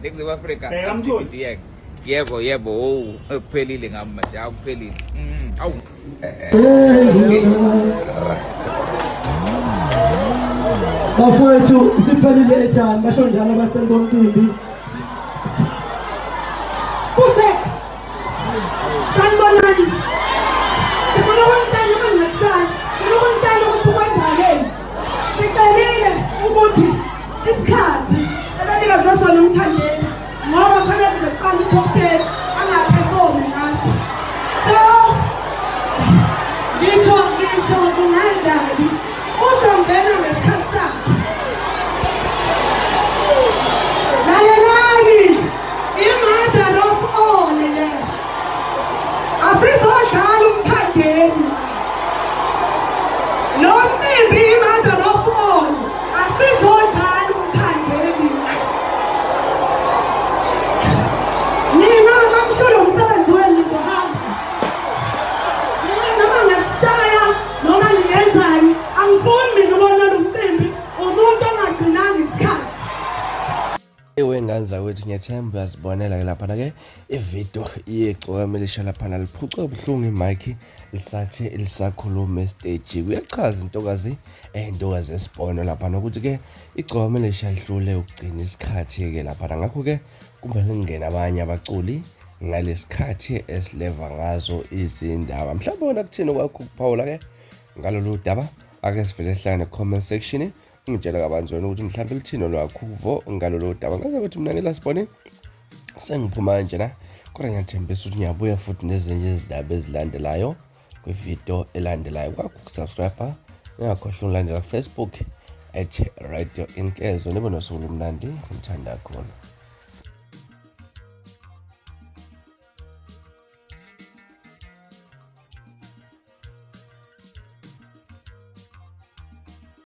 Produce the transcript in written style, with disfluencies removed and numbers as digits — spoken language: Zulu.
Ningizimu Afrika. Bheka mtholi. Yebo. Yebo yebo, oh kuphelile ngami manje, awuphelile. Awu. Bafowethu siphelile ethani basho njalo abahleli bomcimbi. Kuse. Sanibonani. Ngifuna ukunitshela uma ngingakuhlala. Ngifuna ukunitshela ukuthi kwenzakaleni. Sicelile ukuthi isikhathi ebenikezwe sona uMthandeni ngoba kufanele kuzoqala i-top 10 angaperformi ngaso. So ngisho kunganjani uzongena ngesikhathi sakhe. Lalelani i-mother of all le. Asizodlala uMthandeni. Lo mcimbi i-mother of all. Asizodlala uMthandeni. Nina makuhlule umsebenzi wenu nizohamba. Nina noma ngasishaya noma ningenzani angifuni mina ubona lo mcimbi umuntu ongagcinanga isikhathi. Ewe ngane zakwethu ngiyathemba uyazibonela ke laphana ke ividiyo yegcokama elisha laphana liphucwe buhlungu imayikhi lisathe lisakhuluma esiteji kuyachaza intokazi intokazi esibhono laphana ukuthi ke igcokama elisha lihlule ukugcina isikhathi ke laphana ngakho ke kumele kungene abanye abaculi ngalesikhathi esileva ngazo izindaba mhlawumbe wena kuthini okwakho ukuphawula ke ngalolu daba ake sivele sihlangane comment section Ungitshela kabanzi wena ukuthi mhlawumbe luthini olwakho uvo ngalolu daba. Ngaze ukuthi mina ngelasibone sengiphuma kanjena kodwa ngiyathembisa ukuthi ngiyabuya futhi nezinye izindaba ezilandelayo kwividiyo elandelayo. Kwakho ukusubscribe, ningakhohlwa ukulandela ku-Facebook at Radio Inkezo. Nibe nosuku olumnandi, ngithanda kakhulu.